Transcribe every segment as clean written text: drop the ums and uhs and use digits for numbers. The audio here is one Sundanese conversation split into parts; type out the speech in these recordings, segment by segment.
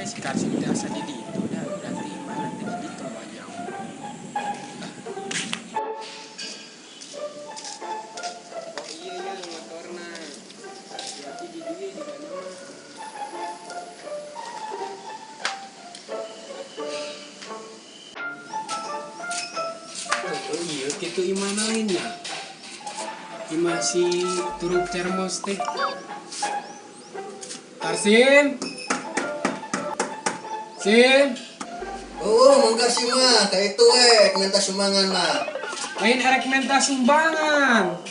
Si Karsim teh asa di ditu dah, berarti imahna teh di ditu moal jauh. Oh iya ya motorna. Berarti di dieu juga mah. Oh iya kitu imahna lainnya. Imah si turuk termos teh. Karsim. Sim. Oh, mangga sih mah, kayak itu minta sumbangan mah. Lain erek minta sumbangan.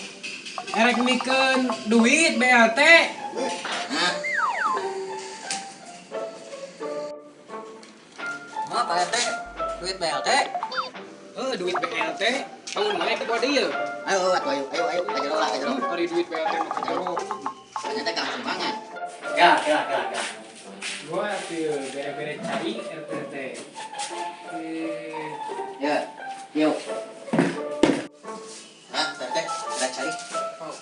Erek mikeun duit BLT. Nah. Mah Pak RT, duit BLT. Eh, duit BLT. Bangun wae ke dieu. Ayo, ayo, ayo, ayo, ayo, ka jero lah, ka jero. Ari duit BLT mah ka jero. Ternyata kang sumbangan. Ya, ya, ya, ya. Gua tuh bere-bere cai RT teh. Eh, Ya, yuk. Nah, Pak RT, udah cari. Oh.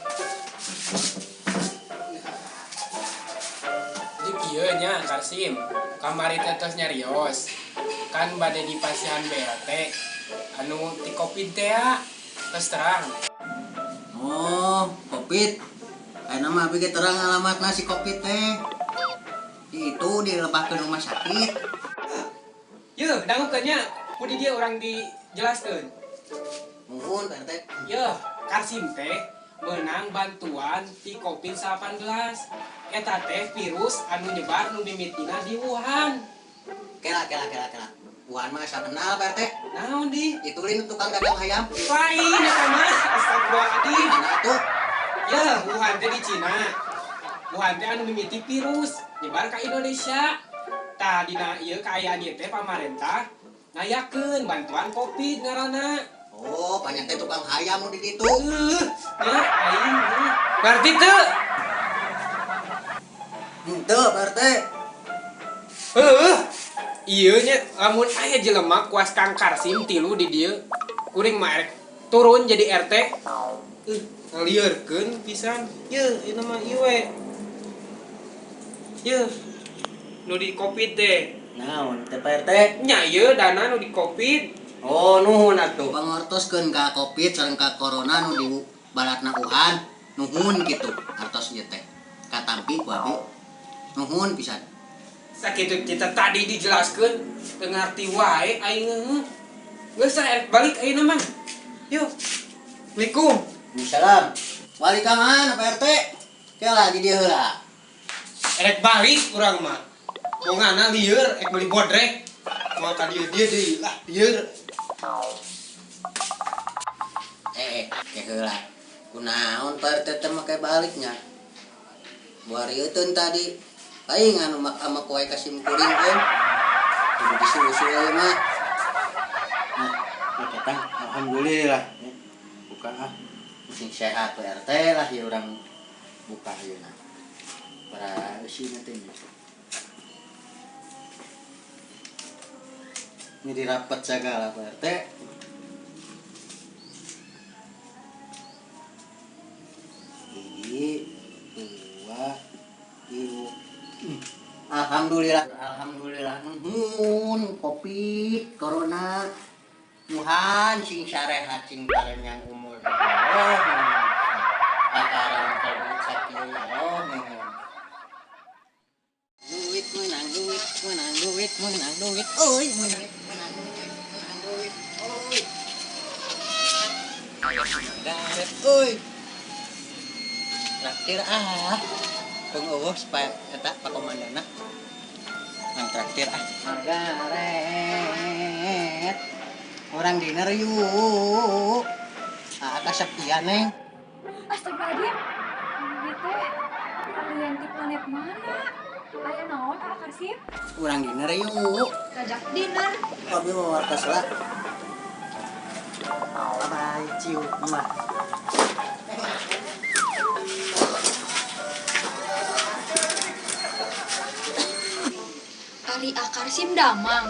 Jadi kieu nya Karsim, kamari teh tos nyarios. Kan bade dipasihan BLT anu ti Covid teh ya. Tos terang. Oh, Covid. Ayeuna mah abi ge terang alamatna si Covid teh. Itu dilebahkeun rumah sakit. Yeuh, dangukeun nya. Ku di dieu urang dijelaskeun. Muhun, Pak RT. Yeuh, Karsim teh menang bantuan ti Covid-19. Eta teh virus anu nyebar nu mimitina di Wuhan. Kela, kela, kela, kela. Wuhan mah asa kenal, Pak RT. Naon di? Itu lin tukang dagang ayam. Lain eta mah, astagfirullahaladzim. Mana tuh? Ya, Wuhan teh di Cina. Wuhan teh anu mimiti virus nyebar ka Indonesia. Tah dina ieu kaayaan ieu teh pamarentah ngayakeun bantuan Covid ngaranna. Oh, banyak teh tukang ayam nu di ditu. Ya aing heuh. Ngarti teu? Henteu, Pak RT. Heuh. Ieu nya lamun aya jelema kuas Kang Karsim tilu di dieu, kuring mah erek turun jadi RT. Ngalieurkeun pisan. Yeuh, ieu mah ieu we. Yeuh. Nu di Covid teh. Naon teh, Pak RT? Nya ieu dana nu di Covid. Oh, nuhun atuh. Pangortoskeun ka Covid sareng ka corona nu di baratna Wuhan. Nuhun kitu artos ieu teh. Katampi ku abi. Nuhun pisan. Sakitu kita tadi dijelaskeun teu ngarti wae aing heuh. Geus ah, erek balik ayeuna mah. Yuk. Assalamualaikum. Salam. Balik ka mana, Pak RT? Kela di dieu heula. Erek balik urang mah. Bongana lieur erek meuli bodrek. Moal ka dieu dieu deui lah lieur. Eh, ke heula. Kunaon Pak RT teh make baliknya? Buar rieutkeun tadi. Aing anu mak ama koe ka sim kuring euy. Kudu disusul ieu mah. Nah, datang, alhamdulillah. Ya, buka ah. Sing sehat Pak RT lah ya urang buka ieu na. Para eusi teh nya. Ini dirapet segala Pak RT. Hiji, dua, tilu. Alhamdulillah, alhamdulillah. Nuhun Covid, corona. Tuhan sing sarehat sing parenyang umur. Oh, pakarang kabut sakieu ya Allah nuhun. Duit menang duit, menang duit, menang duit, oi, menang menang duit, menang duit, oi. Garet, oi. Traktir ah. Tong eueuh supaya eta Pak Komandana. Mang traktir ah. Margaret. Orang dinner yuk. Ah, kasepian neng. Astagfirullahaladzim. Ieu teh alien di planet mana? Aya naon Aa Karsim? Urang dinner yuk. Ngajak dinner. Abi mau wartas lah. Bye bye, see you, mama. Ari Aa Karsim damang.